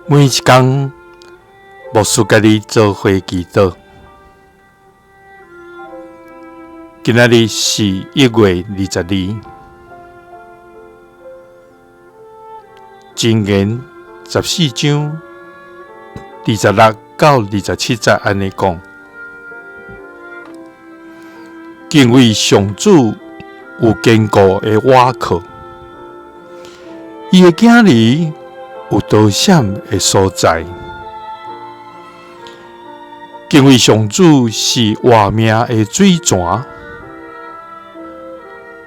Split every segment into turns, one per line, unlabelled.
每一工，牧师佮你做伙祈祷。今仔日是1月22，箴言14章26到27节按呢讲：敬畏上主有坚固的倚靠，伊的囝儿有逃闪的所在。敬畏上主是活命的水泉，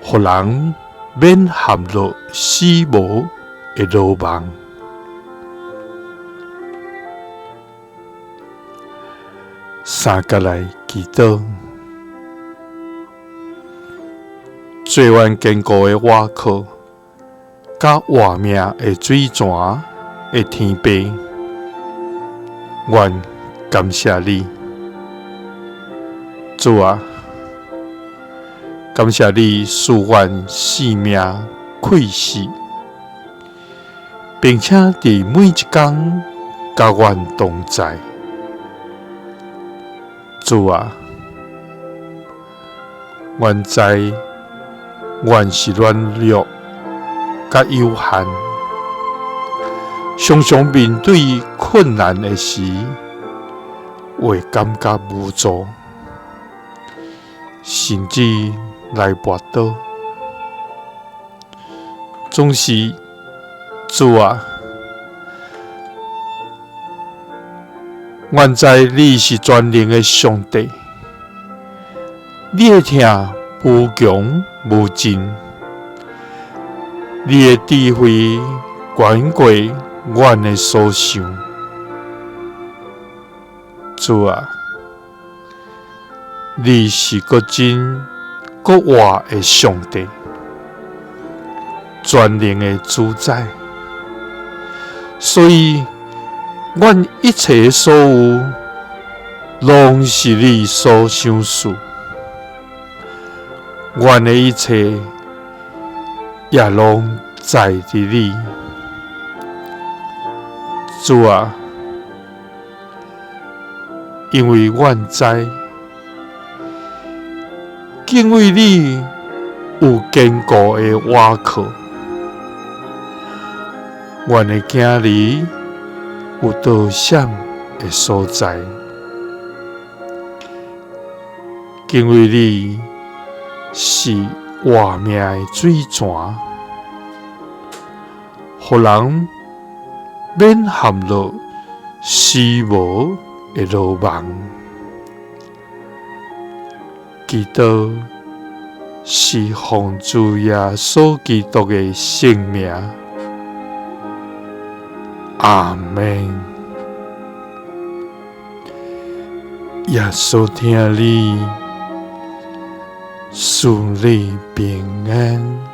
予人免陷入死无的牢网。三角来祈祷，做阮坚固的倚靠，佮活命的水泉的天父，阮感谢你，主啊，感谢你赐阮性命气息，并且伫每一工佮阮同在。主啊，阮知阮是软弱佮有限，常常面对困难的时，会感觉无助，甚至来跋倒。总是主啊，阮知你是全能的上帝，你的疼无穷无尽，你的智慧悬过阮的所想。主啊，你是阁真阁活的上帝，全能的主宰，所以阮一切所有，拢是你所赏赐。阮的一切也拢在伫你。主啊，因为阮知敬畏你有坚固的倚靠，阮的囝儿有逃闪的所在。敬畏你是活命的水泉，予人免陷入死无的牢网。祈祷是奉主耶稣基督的圣名。阿们。耶稣疼你，赐你平安。